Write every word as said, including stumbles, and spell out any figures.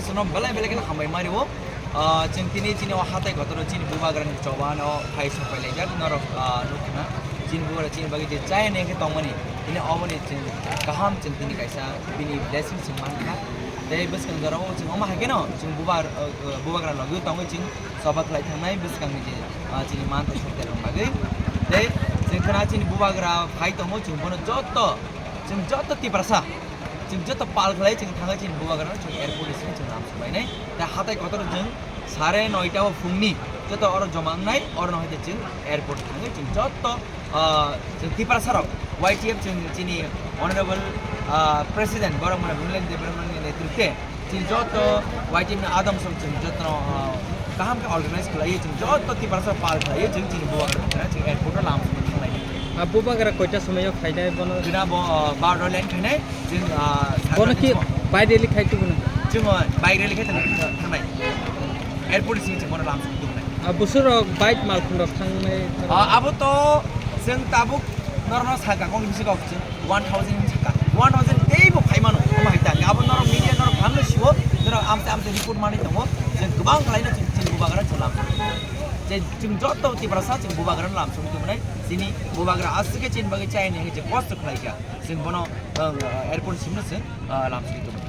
Sono belai belai kheno hambai mari o. Ah, chwng tini chini o hatai kotor o chini bubagra ni choba no phai sok pai laijak norok, ah, nukna. Chini bubagra chini bagwi je chaya ni khe tongmani. Tini oboni chwng kaham chwng tini kaisa bini blessing chwng mankha. Tei bwskang jora o chwng omo hai kheno chwng bubar, ah, ah, bubagra logwi tongwi chwng choba khlai thangnai bwskang ni je, ah, chini manthai sok terong bagwi. Tei chwng khna chini bubagra phai tongo chwng bono joto, chwng joto Tiprasa. Chwng joto pal khlai, chwng thangwi chini bubagrano chwng airport ni simi chwng lam swbainai. Tei hatai kotor chwng sare noita o phungni joto oro joma wngnai, oro no hai chwng airport thangwi chwng joto, ah, chwng Tiprasa rok, Y T F chwng chini honorable, ah, president borok mane Bimlen Debbarma ni netrite chwng joto Y T F ni adam sok chwng joto no, ah, kaham khe organize khlaiwi chwng joto Tiprasa pal khlaiwi chwng chini bubagrano chwng airport o lam swbai thangnai. Ah, bubagra koita somoi o phainai bono? Jina bo, ah, barota line phainai. Chwng, ah, bono ki Saturday bai rally khai tubuno? Chwng, ah, bike rally khai thang-, thangnai. Airport simi chwng bono lam simi tubunai. Ah, busur rok bike malkhung rok thangnai. Ah, abo to chwng tabuk norno saka kong bisi kok chwng one thousand saka. One thousand tei bo khai mano. Omo hai ta. Abo norok media norok hamno siwo. Norok amte amte report mani tongo. Chwng kwbang khlaino chwng, chwng bubagra chwng lam simi. Je chwng joto Tiprasa chwng bubagra lam simi tubunai. Chini bubagra aswk khe chini bagwi chayani je kosto khlaikha. Chwng bono, ah, airport simno chwng, ah, lam simi tubu.